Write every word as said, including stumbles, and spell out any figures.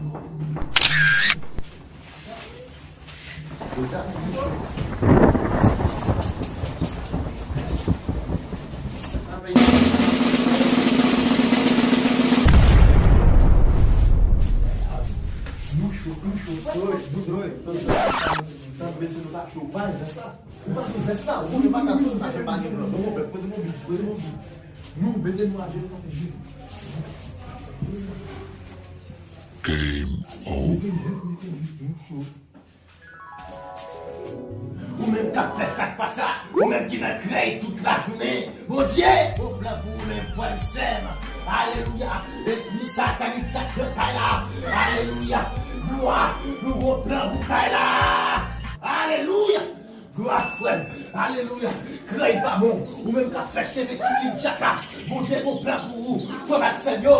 Nou cho, nou cho. Woy, woy, woy. Tann, mesye, nou pa cho, pa vès la. Ou pa vès la, ou pa ka sot, pa ka pa gen. Bon, vès, mete mon bi, mete mon bi. Nou, mete nou ajenou, nou. Game over. Ou menm k ap fè sa k pa sa, ou menm ki nan krèy tout lajounen, Bondye gon plan pou ou menm, frè m, sè m. Alelouya. Espri satanik sa k nan kay la. Alelouya. Glwa, nou gon plan pou kay la. Alelouya. Glwa, frè m. Alelouya. Krèy pa bon. Ou menm k ap fè cheve tchili tchaka, Bondye gon plan pou ou, frè m ak sè m yo.